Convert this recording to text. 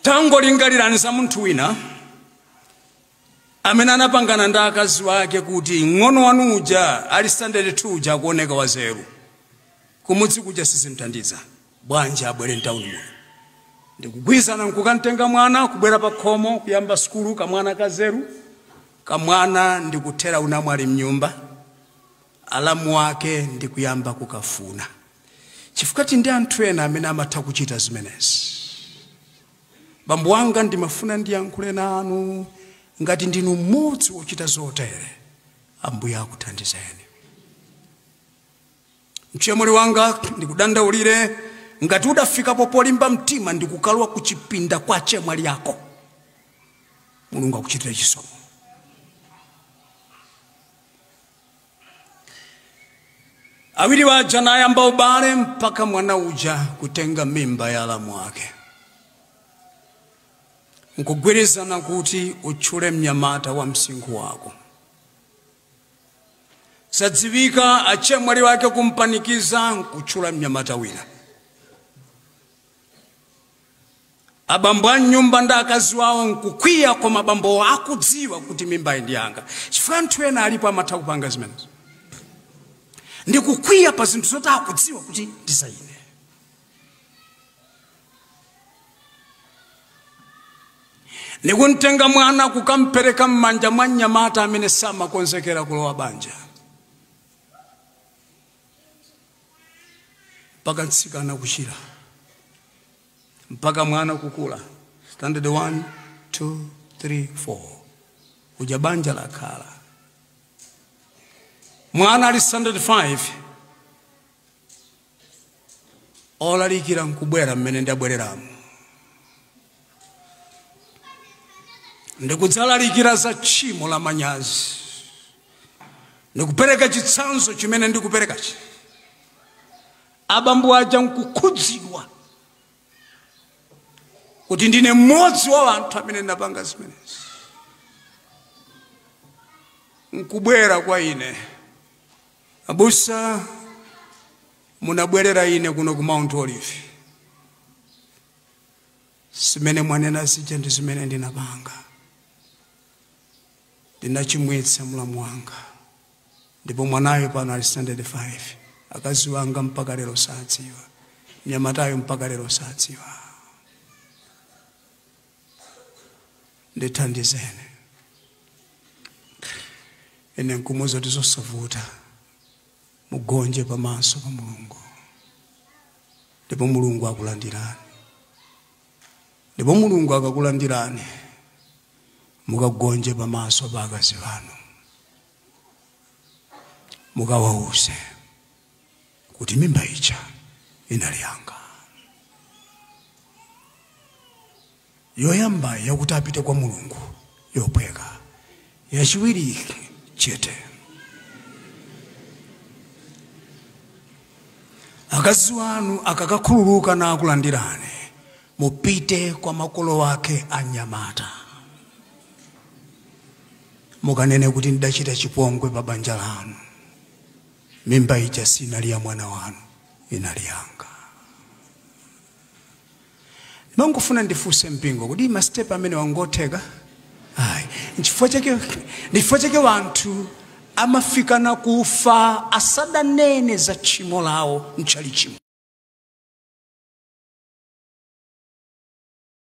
Tangolingalirani za munthu wina amene anapangana ndi akazi wake kuti ng'ono wanu uja ali standard 2 uja akuoneka wazeru, kumudzi kuja sizimthandiza, bwanji abwere mtawuni muno. Ndikugwizana nkukantenga mwana kubwera pa khomo kuyamba sukulu, kamwana kazeru, kamwana ndikuthera unamwali mnyumba, alamu wake ndikuyamba kukafuna. Chifukwa ndi anthu ena amene amatha kuchita zimenezi. Bambo wanga ndimafuna ndiyankhule nanu ngati ndinu mmodzi wochita zotere, Ambuye akuthandizeni. Mchemwali wanga ndikudandaulire ngati udafikapo polimba mtima ndikukalowa kuchipinda kwa chemwali yako, Mulungu akuchitire chisomo. Awiri waja nayamba ubale mpaka mwana uja kutenga mimba ya alamu wake, nkugwirizana kuti utchule mnyamata wa msinkhu wako. Sadziwika achemwali wake kumpanikiza nkutchula mnyamata wina. Abambo a nyumba ndi akazi wawo nkukwiya, koma abambo akudziwa kuti mimba ndi yanga. Chifukwa anthu ena alipo amatha kupanga zimenezo, ndikukwiya pa zinthu zoti akudziwa kuti ndi za ine. Ndikuntenga mwana kukampereka m'manja mwa mnyamata amene samakonzekera kulowa banja, mpaka mtsikana kuchira, mpaka mwana kukula standard 1 2 3 4, uja banja lakhala. Mwana ali standard 5, olalikira nkubwera mmene ndabwereramo, ndikudzalalikira za tchimo la manyazi, ndikupereka chitsanzo chimene ndikuperekachi. Abambo aja nkukhudzidwa kuti ndine mmodzi wa anthu amene ndapanga zimenezi, nkubwera kwa ine, abusa munabwerera ine kuno ku Mount Olive, zimene mwanena zija ndi zimene ndinapanga, ndinachimwitsa mulamu wanga, ndipo mwanayo pano ali standard 5, akazi wanga mpaka lero sadziwa, mnyamatayo mpaka lero sadziwa, ndithandizeni. Ine nkumuza kuti zosavuta, mugonje pamaso pa Mulungu, ndipo Mulungu akulandirani, ndipo Mulungu akakulandirani mukagonje pamaso pa akazi wanu, mukawauze kuti mimba ija inali yanga. Yoyamba yakuti apite kwa Mulungu yophweka, yachiwiri chete. Akazi wanu akakakhululuka na akulandirani, mupite kwa makolo wake anyamata, mukanene kuti ndidachita chipongwe pa banja lanu, mimba ija sinali ya mwana wanu, inali yanga. Mangofuna ndifunse mpingo kuti ma step amene wangotheka? Ayi, nchifukwa chake wanthu amafikana kufa asadanene za tchimo lawo mtchalichimo.